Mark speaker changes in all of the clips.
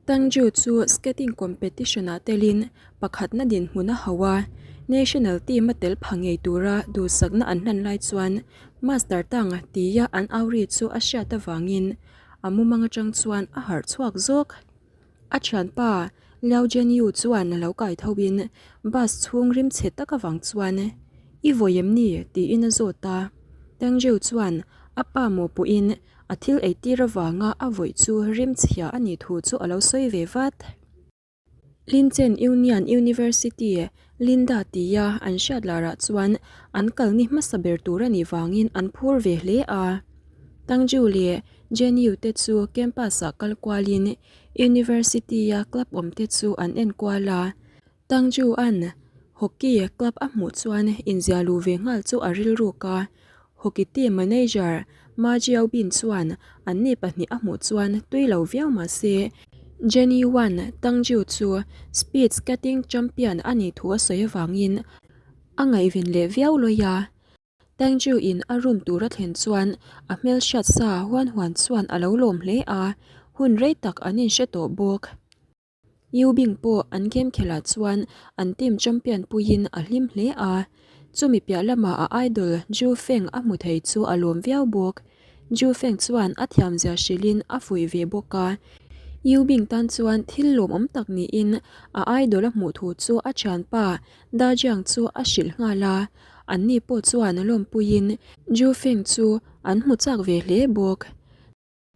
Speaker 1: Tangju chu skating competition-ah telin pakhatna dinhmun a hauh a, national team-a tel pha ngei tura duhsakna an hlan lai chuan Master Tang tia an au ri chu a hriat avangin a mumang atang chuan a harh chhuak zawk. A thianpa Liao Zhenyu chuan a lo kai thoin bus chhung rim chhe tak avang chuan, I vawi em ni? tiin a zawt a. Tangju chuan a pa mawhpuhin A thil eitir avanga a vawih chu rimchhia a nih thu chu a lo sawi ve vat. Linchen Union University, Linda tia an hriat larah chuan an kalni hmasa ber tur a nih vangin an phur ve hle a. Tangju leh Jenyu te chu campus-ah kal kualin University-a club awmte chu an en kual a. Tangju-a'n hockey club a hmuh chuan inziah luh ve nghal chu a rilruk a, hockey team manager Ma Jiaobin chuan anni pahnih a hmuh chuan tui lo viau mah se, Jenny Wan Tangju chu speed skating champion a nih thu a sawi avangin a ngaihven leh viau lawi a. Tangju in a room tur a thlen chuan a hmelhriat sa huan huan chuan a lo lawm hle a, hun rei tak an inhre tawh bawk. Yu Bing pawh an game khelh ah chuan an team champion puiin a hlim hle a, chumi piah lamah a idol Zhu Feng a hmu thei chu a lawm viau bawk. Zhu Feng chuan a thiamzia hrilhin a fuih ve bawk a, Yu Bing tan chuan thil lawmawm tak niin a idol a hmuh thu chu a thianpa Da Jiang chu a hrilh nghal a, anni pawh chuan lawmpuiin Zhu Feng chu an hmu chak ve hle bawk.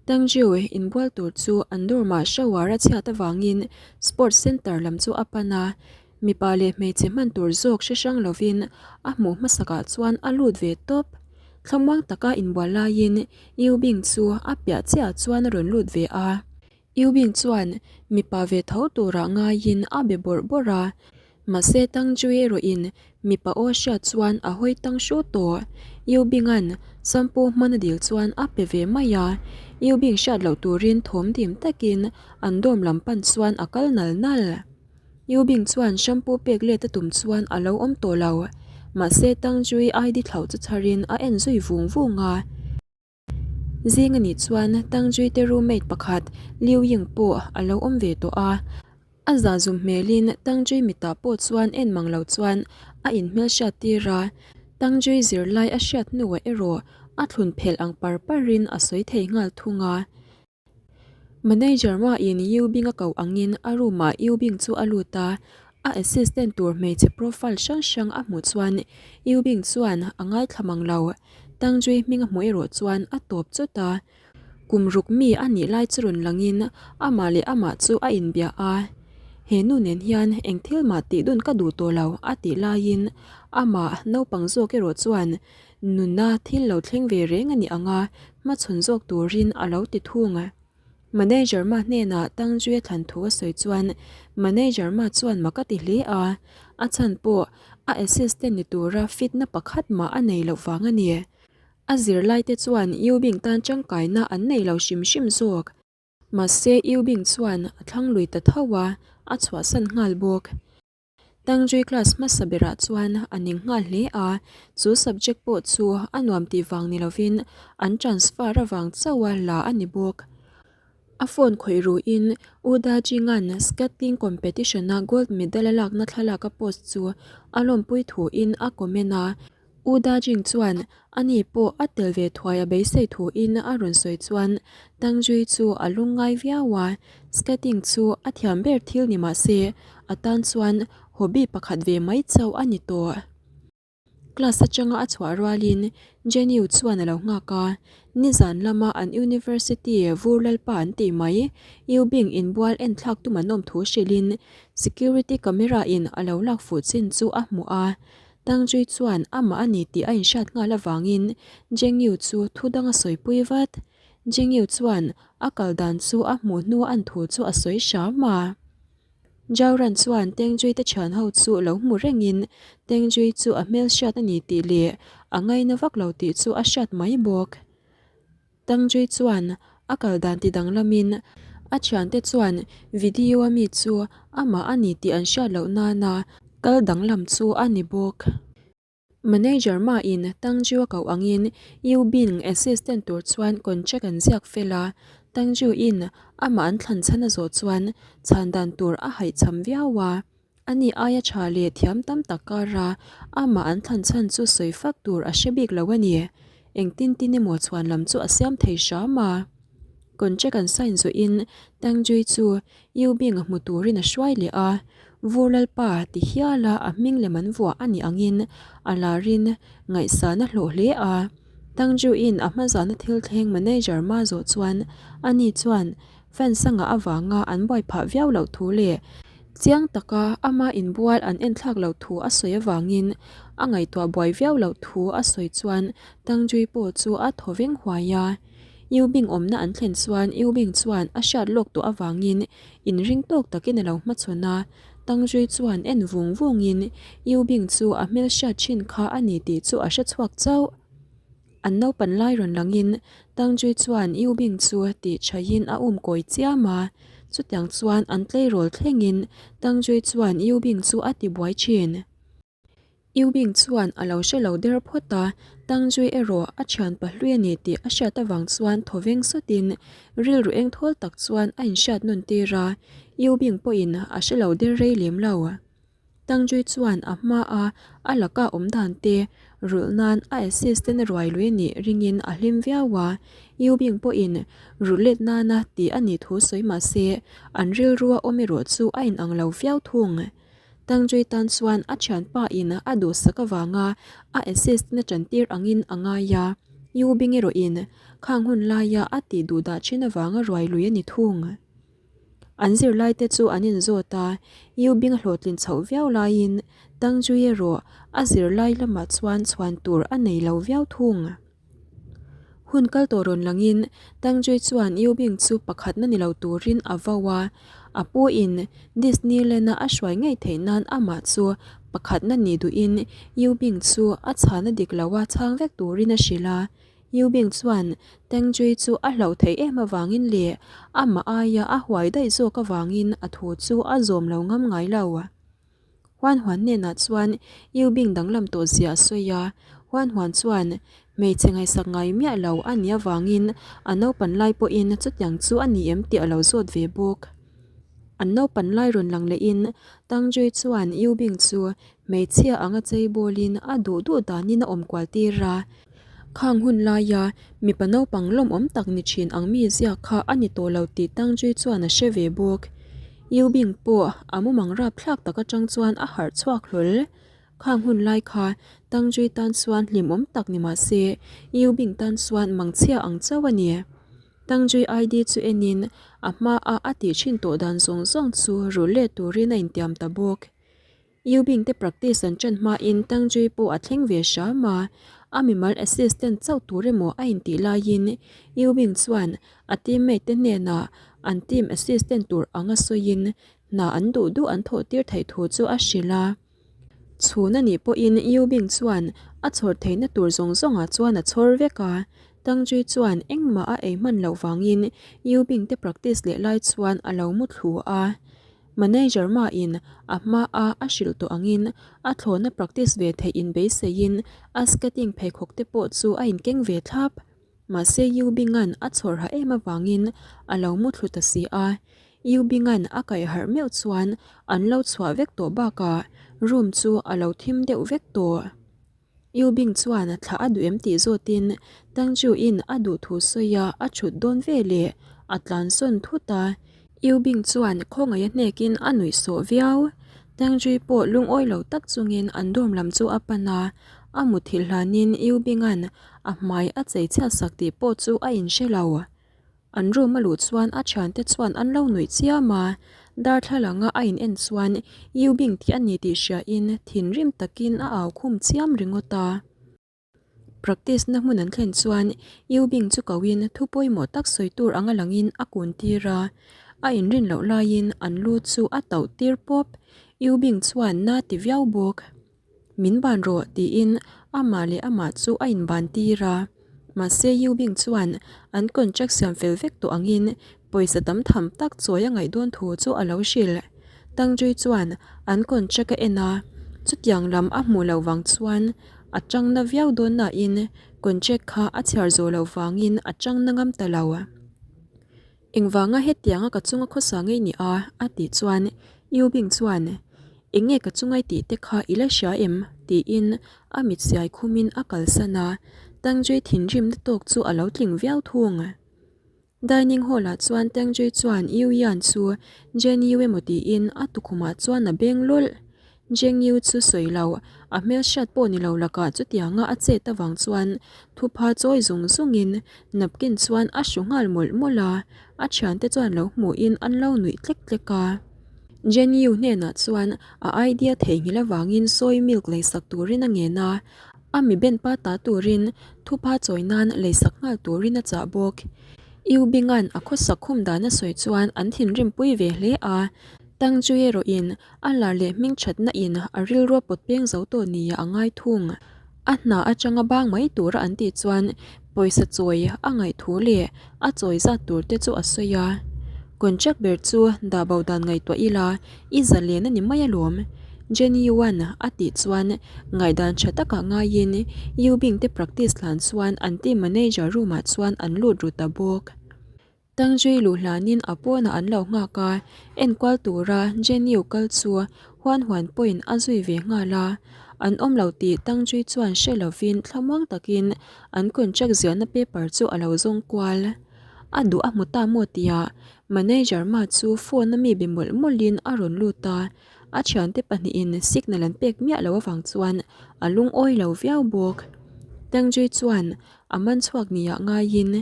Speaker 1: Tangjiu inbual tur chu an dorm-ah shower a chhiat avangin sports centre lam chu a pan a, mipa leh hmeichhe hman tur zawk hre hrang lovin a hmuh hmasakah chuan a lut ve tawp. Thlamuang taka inbual laiin Yu Bing chu a piah chiahah chuan a rawn lut ve a. Yu Bing chuan mipa ve tho turah ngaiin a be bawrh bawrh a, Mahse Tang Jui erawhin mipa aw hriat chuan a hawi tang hru tawh. Yu Bing-a'n shampoo hman a dil chuan a pe ve mai a. Yu Bing hriat loh turin thawm dim takin an dorm lam pan chuan a kal nal nal. Yu Bing chuan shampoo pek let a tum chuan a lo awm tawh lo. Mahse Tang Jui ID thlauh chu chharin a en zui vung vung a. Zing a nih chuan Tangjuite roommate pakhat Liu Ying pawh a lo awm ve tawh a, a za zum hmelin Tangjui mitah pawh chuan en mang lo chuan a inhmelhriat tir a, Tangjui zirlai a hriat hnuah erawh a thlun phelh ang par parin a sawi thei nghal thung a. Manager mahin Yu Bing a koh angin a room ah Yu Bing chu a lut a, a assistant tur hmeichhe profile hrang hrang a hmuh chuan Yu Bing chuan a ngaithla mang lo. Tang Jui hming a hmuh erawh chuan a tawp chawt a, kum ruk mi a nih lai chu rawn langin amah leh amah chu a inbia a, He nu nen hian eng thil mah tih dun ka duh tawh lo a tih laiin amah naupang zawk erawh chuan Nuna thil lo thleng ve reng a ni ang a, hmachhawn zawk turin a lo ti thung. Manager ma hnenah Tangjuia thlan thu a sawi chuan Manager ma chuan mak a ti hle a, a chhan pawh a assistant ni tura fitna pakhat mah a nei loh vang a ni. A zirlaite chuan Yubing tan tangkaina an nei lo hrim hrim zawk. Mahse Yubing chuan a thlang lui ta tho a, a chhuahsan nghal bawk. Tangjui class hmasa berah chuan a ning nghal hle a, chu subject pawh chu a nuam tih vang ni lovin an transfer avang chauha la a ni bawk. A phone khawih ruhin U Dajinga'n skating competition-a gold medal a lakna thlalak a post chu a lawmpui thuin a comment a, U Dajing chuan ani pawh a tel ve thuai a beisei thuin a rawn sawi chuan Tangjui chu a lungngai viau a, skating chu a thiam ber thil ni mah se a tan chuan hobby pakhat ve mai chauh a ni tawh. Class atanga a chhuah rualin Jenny chuan a lo nghak a, nizan lama an university vur lalpa an tih mai Yu Bing inbual enthlak tum an awm thu hrilhin security camera in a lo lak fuh chin chu a hmu a, Tangjui chuan amah a ni tih a inhriat nghal avangin Jengyu chu thu dang a sawipui vat. Jengyu chuan a kal dan chu a hmuh hnu a an thu chu a sawi hram a. Jaoran chuan Tangjui te thian ho chu lo hmu rengin Tangjui chu a hmelhriat a ni tih leh a ngaina vak lo tih chu a hriat mai bawk. Tangjui chuan a kal dan ti danglamin a thiante chuan video a mi chu amah a ni tih an hriat loh nana kal danglam chu a ni bawk. Manager mahin Tangjui a koh angin Yu Bing assistant tur chuan contract an ziak fel a. Tang Ju-in amah an thlan chhan a zawh chuan chhan dan tur a haihchham viau a. Ani aia tha leh thiam tam tak kara amah an thlan chhan chu sawi fak tur a hre bik lo a ni. Engtin tin emaw chhuan lam chu a siam thei hram a. Contract an sign zawhin Tang Jui chu Yu Bing a hmu turin a hruai leh a. Vur Lalpa ti hiala a hming lem an vuah a nih angin a larin ngaihsan a hlawh hle a. Tang Juiin a hma zana thil thleng manager ma zawh chuan ani chuan Fans a ngah avanga an buai phah viau loh thu leh chiang taka ama inbual an enthlak loh thu a sawi avangin a ngaihtuah buai viau loh thu a sawi chuan Tangjui pawh chu a thaw veng huai a. Yu Bing awmna an thlen chuan Yu Bing chuan a hriat lawk tawh avangin inring tawk takin a lo hmachhawn a, Tangjui chuan en vung vungin Yu Bing chu a hmelhriat thin kha a ni tih chu a hre chhuak chauh. An naupan lai rawn langin Tangjui chuan Yu Bing chu tih thaiin a um kawi chiam a, chutiang chuan an tleirawl thlengin Tangjui chuan Yu Bing chu a ti buai thin. Yu Bing chuan a lo hre lo der phawt a, Tangjui erawh a thian pahlui a ni tih a hriat avang chuan thaw veng sawtin rilru eng thawl tak chuan a inhriat nawn tir a, Yu Bing pawhin a hre lo der rei lem lo. Tangjui chuan a hma a a laka awm dan te rulh nan a assistant a ruai lui nih ringin a hlim viau a, Yu Bing pawhin rulh let nana tih a nih thu sawi mah se an rilrua awm erawh chu a inang lo viau thung. Tangjui tan chuan a thianpa in a duhsak avanga a assistant a tantir angin a ngai a, Yu Bing erawhin khang hun laia a tih duhdah thin avanga ruai lui a ni thung. An zirlaite chu an inzawt a, Yu Bing hlawhtlin chhoh viau laiin Tang Jui erawh a zirlai lamah chuan chhuan tur a nei lo viau thung. Hun kal tawh rawn langin Tang Jui chuan Yu Bing chu pakhatna ni lo turin a vo a, a puin Disneyland-a a hruai ngei theih nan amah chu pakhatna ni duhin Yu Bing chu a chhana dik loa chhang vek turin a hrilh a. Yu Bing chuan Tang Jui chu a hlauh theih em avangin leh amah aia a huai daih zawk avangin a thu chu a zawm lo ngam ngai lo. Huan Huan hnenah chuan Yu Bing danglam tawh zia a sawi a, Huan Huan chuan hmeichhe ngaihsak ngai miah lo a nih avangin a naupan lai pawhin chutiang chu a ni em tih a lo zawt ve bawk. An naupan lai rawn lang lehin Tang Jui chuan Yu Bing chu hmeichhia anga chei bawlin a duh duh danin a awm kual tir a. Khang hun laia mipa naupang lawmawm tak ni thin ang mi ziak kha a ni tawh lo tih Tangzui chuan a hre ve bawk. Yu Bing pawh a mumang rapthlak tak atang chuan a harh chhuak hlawl. Khang hun lai kha Tangzui tan chuan hlimawm tak ni mah se Yu Bing tan chuan mangchhia ang chauh a ni. Tangzui ID chu enin a hmaa a tih thin tawh dan zawng zawng chu rulh let turin a intiam ta bawk. Yu Bing te practice an ṭan hmain Tang Jui pawh a thleng ve hram a, a mimal assistant chauh tur emaw a intih laiin Yu Bing chuan a teammate te hnenah an team assistant tur anga sawiin hna an duh duh an thawh tir theih thu chu a hrilh a. Chhun a nih pawhin Yu Bing chuan a chhawr theihna tur zawng zawngah chuan a chhawr vek a, Tang Jui chuan engmah a ei hman loh vangin Yu Bing te practice leh lai chuan a lo muthlu a. Manager mahin a hmaa a hrilh tawh angin a thlawhna practice ve theih in beiseiin a skating pheikhawk te pawh chu a inkeng ve thlap. Mahse Yu Binga'n a chhawr ha em avangin a lo muthlu ta si a. Yu Binga'n a kaih harh meuh chuan an lo chhuah vek tawh bakah room chu a lo thim deuh vek tawh. Yu Bing chuan thla a duh em tih zawtin Tang Ju in a duh thu sawi a a thut dawn ve leh a tlan sawn thut a. Yu Bing chuan khawngaih a hnekin a nuih sawh viau. Tang Jui pawh lungawi lo tak chungin an dorm lam chu a pan a, a muthilh hlanin Yu Bing-a'n a hmai a chei chhiat sak tih pawh chu a inhre lo. An room a luh chuan a thiante chuan an lo nuih chiam a, darthlalanga a in en chuan Yu Bing tih a ni tih hriain thinrim takin a au khum chiam ringawt a. Practice na hmun an thlen chuan Yu Bing chu koin thu pawimawh tak sawi tur anga langin a kun tir a, a inrin loh laiin an lu chu a tauh tir pawp. Yu Bing chuan na ti viau bawk. Min ban rawh tiin amah leh amah chu a inban tir a. Mahse Yu Bing chuan an contract siam fel vek tawh angin pawisa tam tham tak chawi a ngaih dawn thu chu a lo hrilh. Tang Jui chuan an contract a en a, chutiang lam a hmuh loh vang chuan a tangna viau dawn nain contract kha a chhiar zawh loh vangin a tangna ngam ta lo. Engvanga hetianga ka chunga khawsa ngei ni a? a tih chuan Yu Bing chuan, Eng nge ka chungai tih te kha i la hria em? tiin a mit siai khumin a kalsan a, Tang Jui thinrimna tawk chu a lo tling viau thung. Dining hall ah chuan Tang Jui chuan Yu Yan chu Jen Yu emaw tiin a tukhumah chuan a beng lawlh. Jeng Yu chu sawi lo, a hmelhriat pawh ni lo lakah chutianga a chet avang chuan thupha chawi zung zungin napkin chuan a hru nghal mawlh mawlh a, a thiante chuan lo hmuhin an lo nuih tlek tlek a. Jen Yu hnenah chuan a idea theihnghilh avangin soy milk leisak turin a ngen a, a mi ben pa ta turin thupha chawi nan leisak nghal turin a chah bawk. Yu Bing-a'n a khawsak khum dan a sawi chuan an thinrim pui ve hle a, Tang Jui erawhin A lar leh hming thatna in a rilru a pawt peng zo tawh nia a ngai thung. A hna atanga bang mai tura an tih chuan pawisa chawi a ngaih thu leh a chawi zat tur te chu a sawi a. Contract ber chu dah bo dan ngaihtuah ila i zalen a ni mai alawm. Jenny Yuan a tih chuan ngaihdan tha takah ngaiin Yu Bing te practice hlan chuan an team manager room ah chuan an lut ru ta bawk. Tangzui luh hlanin a pawnah an lo nghak a, enkual tura Jenny-u kal chu huan huan pawhin a zui ve nghal a. An awm lo tih Tangzui chuan hre lovin thlamuang takin an contract ziahna paper chu a lo zawng kual. A duh a hmu ta maw tia manager ma chu phone a mi be mawlh mawlhin a rawn lut a, a thiante pahnihin signal an pek miah loh avang chuan a lungawi lo viau bawk. Tangzui chuan A man chhuak nia ngaiin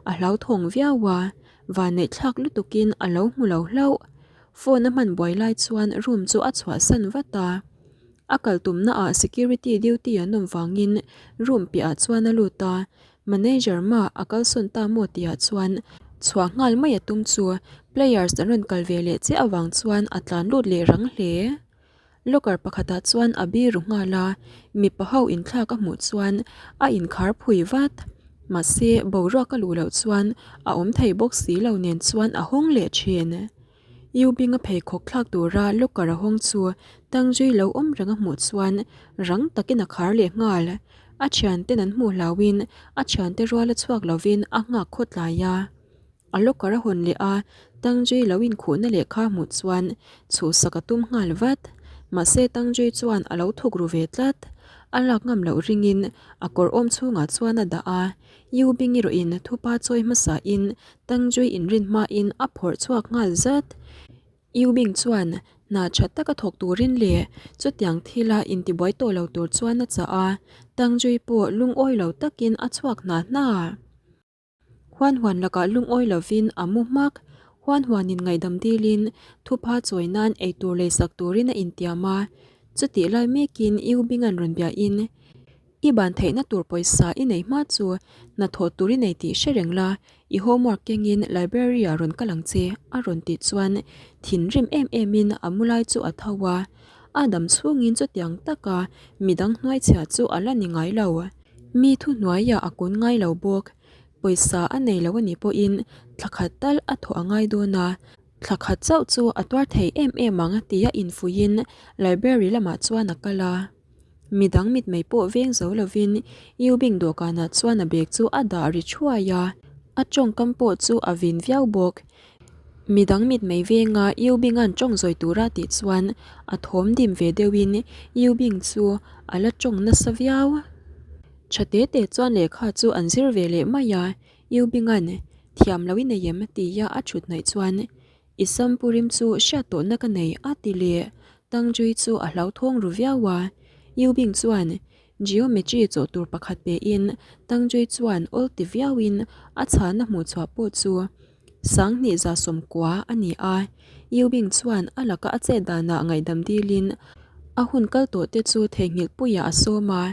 Speaker 1: a hlauthawng viau a, vanneih thlak lutukin a lo hmu lo hlauh. Phone a hman buai lai chuan room chu a chhuahsan vat a. A kal tumnaah security duty an awm vangin room piahah chuan a lut a, manager mah a kalsawn ta maw tihah chuan chhuah nghal mai a tum chu players an rawn kal ve leh chiah avang chuan a tlan lut leh rang hle. Locker pakhatah chuan a biru nghal a, mipa ho inthlak a hmuh chuan a inkhar phui vat. Mahse, boruak a luh loh chuan a awm thei bawk si lo nen chuan a hawng leh thin. U Binga pheikhawk thlak tura locker a hawng chu Tangzui lo awm reng a hmuh chuan rang takin a khar leh nghal. A thianten an hmuh hlauhin a thiante ruala chhuak lovin a nghak khawtlai a. A locker a hawn leh a, Tangjui lo inkhuhna lehkha hmuh chuan chhuhsak a tum nghal vat. Mahse Tangjui chuan a lo thuk ru ve tlat. A lak ngam loh ringin a kawr awm chhungah chuan a dah a, Yu Bing erawhin thupa chawi hmasain Tangjui inrin hmain a phawrh chhuak nghal zat. Yu Bing chuan hna tha taka thawk turin leh chutiang thila intibuai tawh lo tur chuan a chah a, Tangjui pawh lungawi lo takin a chhuak hna hna. Huan huan lakah lungawi lovin a mu hmak. Huan huanin ngaihdam dilin thupha chawi nan eitur leisak turin a intiam a. Chutih lai mekin U Binga'n rawn biahin, I ban theihna tur pawisa i nei hma chu hnathawh tur i nei tih hre reng la, i homework kengin library-ah rawn kal ang che, a rawn tih chuan thinrim em emin a mu lai chu a tho a. A dam chhungin chutiang taka midang hnuaichhia chu a la ni ngai lo. Mi thuhnuaiah a kun ngai lo bawk. Pawisa a nei lo a nih pawhin thla khat tal a thawh a ngai dawn a, thla khat chauh chu a tuar thei em em ang tia infuihin library lamah chuan a kal a. Midang mitmei pawh veng zo lovin Yubing dawhkanah chuan a bag chu a dah ri thuai a, a tawngkam pawh chu a vin viau bawk. Midang mitmei venga Yubing-a'n tawng zawi tura tih chuan a thawm dim ve deuhin Yubing chu a la tawng nasa viau. Tha te te chuan lehkha chu an zir ve leh mai a, Yubing-a'n thiam lo i nei em tia a thut hnaih chuan I sampurim chu hriat tawhna ka nei a ti leh Tangjui chu a hlauthawng ru viau a, Yubing chuan Geometry chawh tur pakhat pein Tangjui chuan awl ti viauin a chhana hmuh chhuah pawh chu 20 90 a ni a. Yubing chuan a laka a chet danah ngaihdam dilin a hun kal tawh te chu theihnghilh puiah a sawm a.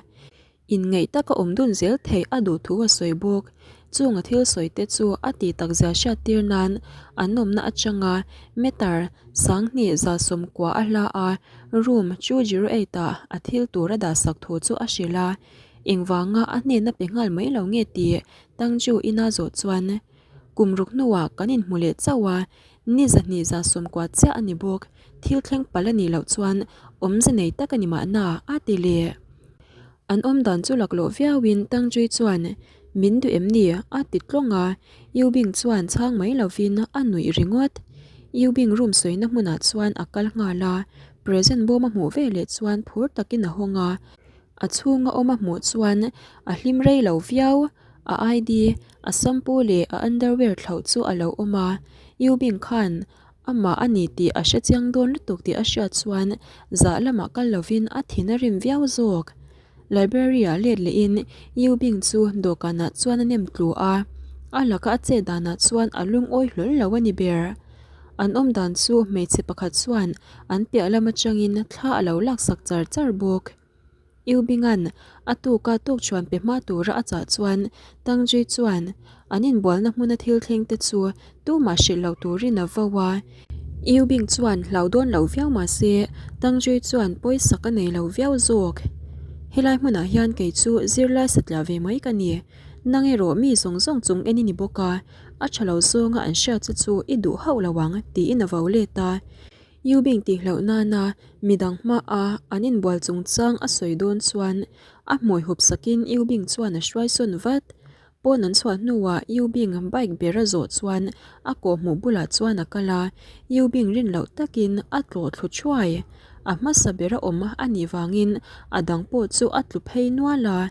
Speaker 1: Inngeih taka awm dun zel theih a duh thu a sawi bawk. Chung a thil sawi te chu a tih tak zia hriat tir nan an awmna atanga meter 2090 a hla a, room 208 ah a thil tur a dah sak thu chu a hrilh a. Engvanga a hnena pe nghal mai lo nge tih Tangju ina zawh chuan kum ruk hnuah kan inhmu leh chauh a, Ni 290 chiah a ni bawk, thil thleng palh a nih loh chuan awmze nei tak a ni mahna, a ti leh. An awm dan chu laklawh viauin Tangzui chuan, Min duh em ni? a ti tlawng a, Yubing chuan chhang mai lovin a nuih ringawt. Yubing room sawina hmunah chuan a kal nghal a, present bawm a hmuh veleh chuan phur takin a hawng a, a chhunga awm a hmuh chuan a hlim rei lo viau. A ID, a shampoo leh a underwear thlauh chu a lo awm a, Yubing khan amah a ni tih a hre chiang dawn lutuk tih a hriat chuan zah lamah kal lovin a thin a rim viau zawk. Library-ah let lehin Yu Bing chu dawhkanah chuan a nem tlu a, a laka a chet danah chuan a lungawi hlawl lo a ni ber. An awm dan chu hmeichhe pakhat chuan an piah lam atangin thla a lo laksak char char bawk. Yu Bing-a'n a tuka tukṭhuan pe hma tura a chah chuan Tang Jui chuan An inbualna hmuna thil thleng te chu tumah hrilh loh turin a vo a. Yu Bing chuan hlau dawn loh viau mah se, Tang Jui chuan pawisak a nei lo viau zawk. Helai hmunah hian kei chu zirlai satliah ve mai ka ni. Nang erawh mi zawng zawng chung en i ni bawk a, a tha lo zawnga an hriat che chu i duh hauh lo ang, tiin a vo let a. Yu Bing tihloh nana midang hmaa an inbual chungchang a sawi dawn chuan a hmui hup sakin Yu Bing chuan a hruai sawn vat. Pawn an chhuah hnuah Yu Bing bike ber a zawh chuan a kawhhmuh bulah chuan a kal a, Yu Bing rin loh takin a tlawh thlu thuai. A hmasa ber a awm a nih vangin a dang pawh chu a tlu phei nual a.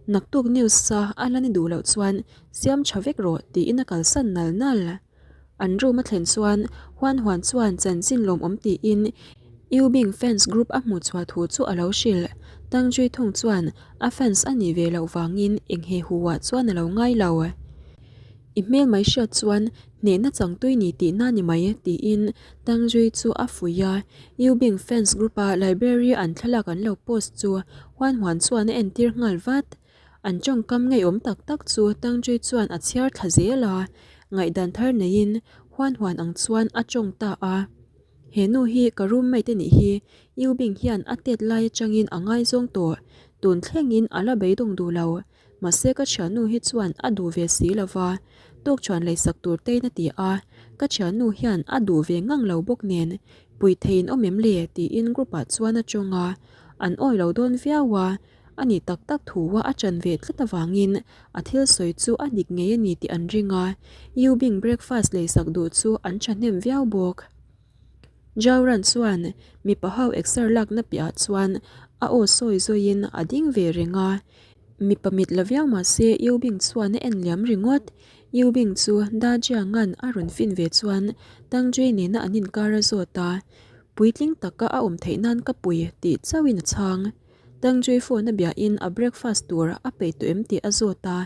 Speaker 1: Naktuk news a a la ni duh loh chuan siam tha vek rawh tiin a kalsan nal nal. An room a thlen chuan Huan Huan chuan chanchin lawmawm tiin Yu Bing fans group a hmuh chhuah thu chu a lo hrilh. Tang Jui thung chuan a fans a nih ve loh vangin eng he hu ah chuan a lo ngai lo. I hmel mai hriat chuan hnehna chang tui ni tihna ni mai tiin Tang Jui chu a fuih a. Yu Bing fans group a library an thlalak an lo post chu Huan Huan chuan a entir nghal vat. An tawngkam ngeiawm tak tak chu Tangṭui chuan a chhiar thla zel a, ngaihdan thar neiin huan huan ang chuan a tawng ta a. He nu hi ka roommate a nih hi, Yu Bing hian a tet lai atangin a ngaizawng tawh, tun thlengin a la beidawng duh lo, mahse ka thiannu hi chuan a duh ve si lo va, tawkṭhuan leisak tur tein a ti a, ka thiannu hian a duh ve ngang lo bawk nen, pui theiin awm em le tiin group ah chuan a tawng a, an awi lo dawn viau a. A nih tak tak thu a a ṭan ve tlat avangin a thil sawi chu a dik ngei a ni tih an ring a, Yu Bing breakfast leisak duh chu an ṭhahnem viau bawk. Zhao Ran chuan mipa ho exer lakna piahah chuan a aw sawi zawiin a ding ve reng a, mipa mit la viau mah se Yu Bing chuan a en liam ringawt. Yu Bing chu Da Jiang-a'n a rawn fin ve chuan Tang Jui nena an inkar a zawt a, puitling taka a awm theih nan ka pui tih chauhin a chhang. Tangjui phone a biahin a breakfast tur a peih tawh em tih a zawt a,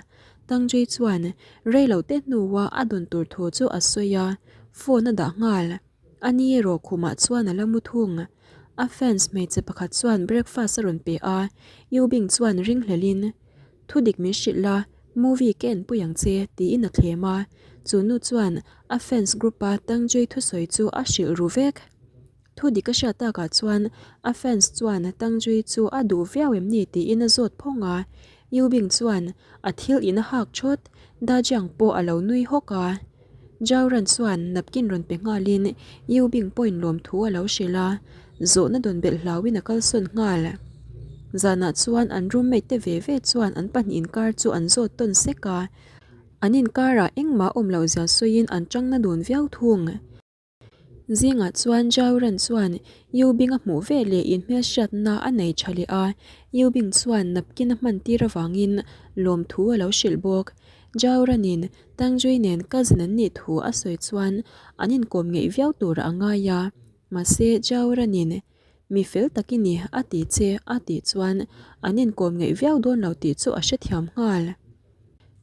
Speaker 1: Tangjui chuan rei lo te hnua a dawn tur thu chu a sawi a, phone a dah nghal. A ni erawh khumah chuan a la mu thung. A fans hmeichhe pakhat chuan breakfast a rawn pe a, Yu Bing chuan ringhlelhin, Thu dik min hrilh la, movie ka enpui ang che, tiin a thlem a. Chu nu chuan a fans group-a Tangjui thusawi chu a hrilh ru vek. Thu dik a hriat takah chuan a fans chuan Tangjui chu a duh viau em ni tiin a zawt phawng a, Yu Bing chuan a thil in a hak thawt, Da Jiang pawh a lo nui hawk a. Zhao Ran chuan napkin rawn pe nghalin Yu Bing pawhin lawmthu a lo hrilh a, zawhna dawn belh hlauhin a kalsawn nghal. Zanah chuan an roommate te ve ve chuan an pahnih inkar chu an zawt tawn sek a, an inkarah engmah awm loh zia sawiin an tangna dun viau thung. Zingah chuan Zhao Ran chuan Yu Bing a hmuh ve leh inhmelhriatna a nei tha leh a, Yu Bing chuan napkin a hman tir avangin lawmthu a lo hrilh bawk. Zhao Ranin Tang Jui nen cousin an nih thu a sawi chuan an inkawm ngeih viau turah a ngai a, mahse Zhao Ranin Mi fel tak i ni, a ti che, a tih chuan an inkawm ngeih viau dawn lo tih chu a hrethiam nghal.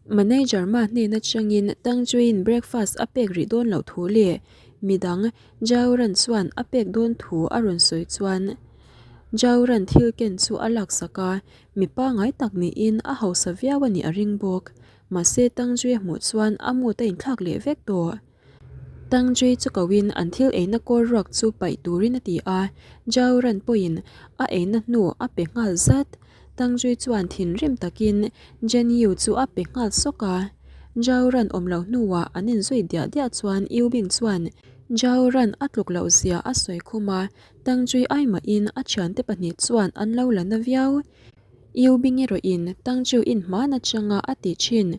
Speaker 1: Manager ma hnen atangin Tang Chuiin breakfast a pek rih dawn loh thu leh midang Zhao Ran chuan a pek dawn thu a rawn sawi chuan Zhao Ran thil ken chu a laksak a, mi pangngai tak niin a hausa viau a nih a ring bawk. Mahse Tang Chui a hmuh chuan a mood a inthlak leh vek tawh. Tang Jui chu koin an thil eina kawl ruak chu paih turin a ti a, Zhao Ran pawhin a eina hnu a pe nghal zat. Tang Jui chuan thinrim takin Jen Yu chu a pe nghal sawk a. Zhao Ran awm loh hnuah an inzui diah diah chuan Yu Bing chuan Zhao Ran a tluk loh zia a sawi khum a, Tang Jui ai mahin a thiante pahnih chuan an lo la na viau. Yu Bing erawhin Tang Chu in hman atanga a tih thin.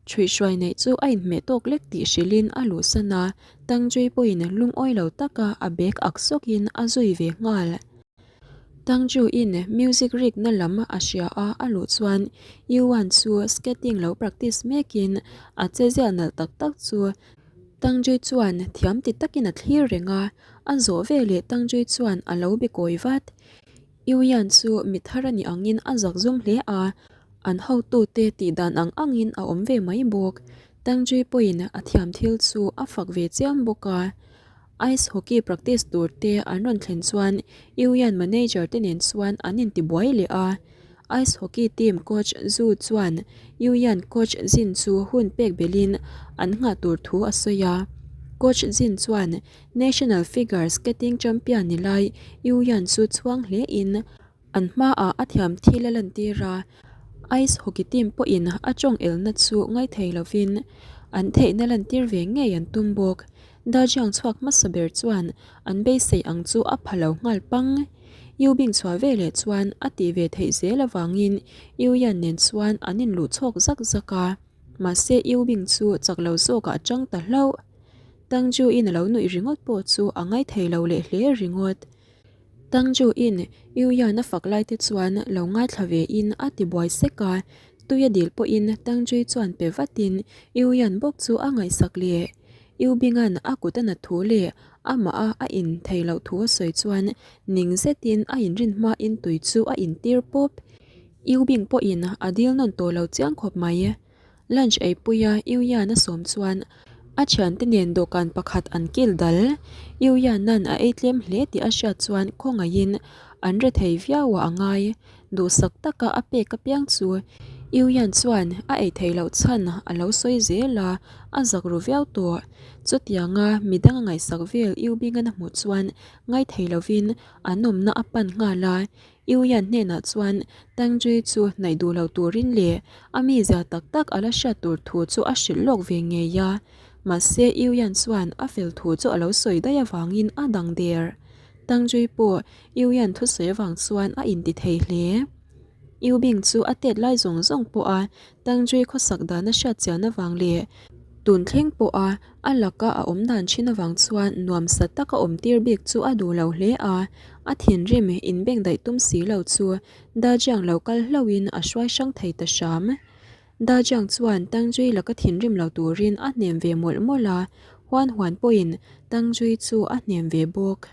Speaker 1: Chhuihhruai neih chu a inhmeh tawk lek tih hrilhin a luhsan a, Tang Chui pawhin lungawi lo taka a bag ak sawkin a zui ve nghal. Tang Chu-in music rikna lam a hria a, a luh chuan Yuan chu skating lo practice mekin a che ziah nalh tak tak chu Tang Chui chuan thiam ti takin a thlir reng a, a zawh veleh Tang Chui chuan a lo be kawi vat. Yuan chu mi thar a nih angin a zak zum hle a, an hotute tih dan ang angin a awm ve mai bawk. Tang Chui pawhin a thiam thil chu a fak ve chiam bawk a. Ice hockey practice tur te an rawn thlen chuan Yuan manager te nen chuan an intibuai leh a. Ice hockey team coach Zhu chuan Yuan coach Jin chu hun pek belhin an nghah tur thu a sawi a. Coach Jin chuan national figure skating champion ni lai Yuan chu chhuang hle in An hmaah a thiam thil a lantir a, Ice hockey team pawhin a tawng elna chu ngaithei lovin an theihna lantir ve ngei an tum bawk. Dajiang chhuak hmasa ber chuan an beisei ang chu a pha lo nghal pang. Yu Bing chhuah veleh chuan a tih ve theih zel avangin Yu Yan nen chuan an inluh chhawk zak zak a, mahse Yu Bing chu chak lo zawkah a tang ta hlauh. Tang Ju-in a lo nuih ringawt pawh chu a ngaithei lo leh hle ringawt. Tang Ju in Yu Yan a fak lai te chuan lo ngaithla ve in a ti buai sek a, tui a dil pawh in Tang Jui chuan pe vat in Yu Yan bawk chu a ngaihsak leh. Yu Bing an a kut a nat thu leh amah a a in thei loh thu a sawi chuan ning zet in a inrin hma in tui chu a in tir pawp. Yu Bing pawh in a dil nawn tawh lo chiang khawp mai. Lunch eipuia Yu Yan a sawm chuan a thiante nen dawhkan pakhat an kil dal. Yu Yan-a'n a ei tlem hle tih a hriat chuan khawngaihin an re thei viau a a ngai. Duhsak taka a pek apiang chu Yu Yan chuan a ei theih loh chhan a lo sawi zel a, a zak ru viau tawh. Chutianga midang a ngaihsak vel Yu Bing-a'n a hmuh chuan ngaithei lovin an awmna a pan nghal a, Yuyan hnenah chuan Tang Jui chu hnaih duh lo turin leh a mizia tak tak a la hriat tur thu chu a hrilh lawk ve ngei a. Mahse Yuyan chuan a fel thu chu a lo sawi daih avangin a dang der. Tang Jui pawh Yuyan thusawi avang chuan a inti thei hle. Yu Bing chu a tet lai zawng zawng pawh a Tang Jui khawsak dan a hriat chian avang leh tun thleng pawh a a laka a awm dan thin avang chuan nuamsa taka awm tir bik chu a duh lo hle a, a thinrim inbeng daih tum si lo chu Dajiang lo kal hlauhin a hruai hrang thei ta hram. Dajiang chuan Tang Jui laka thinrim lo turin a hnem ve mawlh mawlh a, Huan Huan pawhin Tang Jui chu a hnem ve bawk.